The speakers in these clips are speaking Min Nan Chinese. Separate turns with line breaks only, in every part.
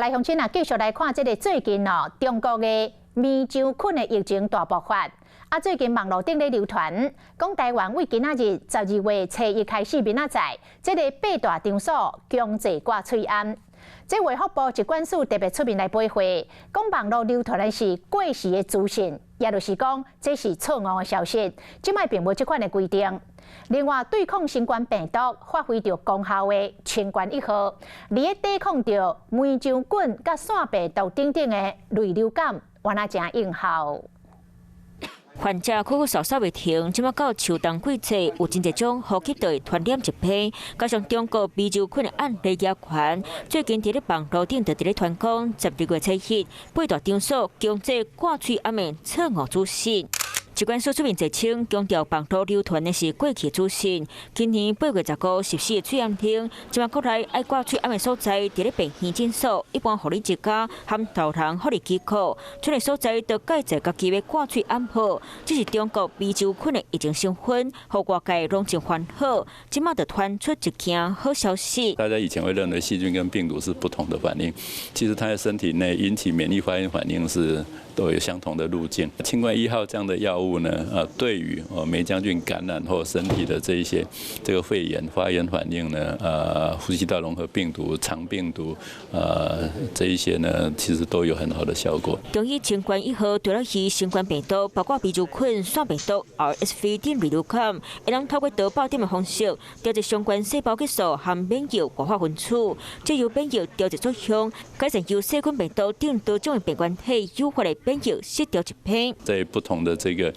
來鄉親啊，繼續來看這个最近哦，中國的霉球菌的疫情大爆發。啊，最近網路頂咧流傳，講台灣為今仔日12月初一開始，明仔載，這个八大場所強制掛喙罨。這衛福部疾管署特別出面來回覆，講網路流傳的是過時的資訊，也就是講這是錯誤的消息，這擺並無這款的規定。另外，對抗新冠病毒發揮著功效的清冠一號，佇咧抵抗著霉球菌佮腺病毒等等的類流感，原來誠有效。
患者咳咳嗽嗽袂停，這馬到秋冬季節，有真濟種呼吸道傳染疾病，加上中國霉球菌的案例加懸，最近佇咧網路頂就佇咧傳講，12月初一，八大場所強制掛喙罨的錯誤資訊。疾管署出面澄清，強調網路流傳的是過去資訊。今年8月15實施的喙罨令，這馬國內愛掛喙罨的所在，佇咧病院診所、一般護理之家和老人福利機構，這个所在都改做家己欲掛喙罨號。這是中國霉球菌的疫情升溫，予外界攏真煩惱。這馬就傳出一件好消息。
大家以前會認為細菌跟病毒是不同的反應，其實它在身體內引起免疫發炎反應是都有相同的路徑。清冠一號這樣的藥物呢，對於黴漿菌感染或身體的這一些這個肺炎發炎反應呢，呼吸道融合病毒、腸病毒，這一些呢，其實都有很好的效果。
中醫清冠一號除了是新冠病毒，包括霉球菌、腺病毒、RSV 等類流感，會當透過多靶點的方式調節相關細胞激素和免疫活化分子，藉由免疫調節作用，改善由細菌、病毒等多種的病原體誘發的免疫失調疾病。
在不同的這個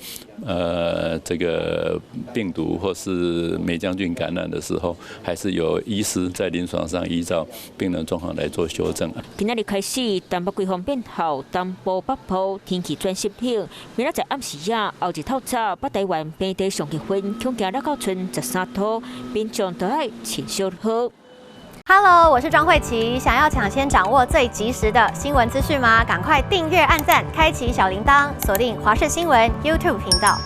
病毒或是黴漿菌感染的時候，還是由醫師在臨床上依照病人狀況來做修正。
今仔日開始，東北季風變厚，東部北部天氣轉濕冷。明仔載暗時仔，後日透早，北台灣平地上氣溫恐驚來到賰13度，民眾都愛穿小號。
Hello，我是莊慧琪。想要搶先掌握最及時的新聞資訊嗎？趕快訂閱、按讚、開啟小鈴鐺，鎖定華視新聞 YouTube 頻道。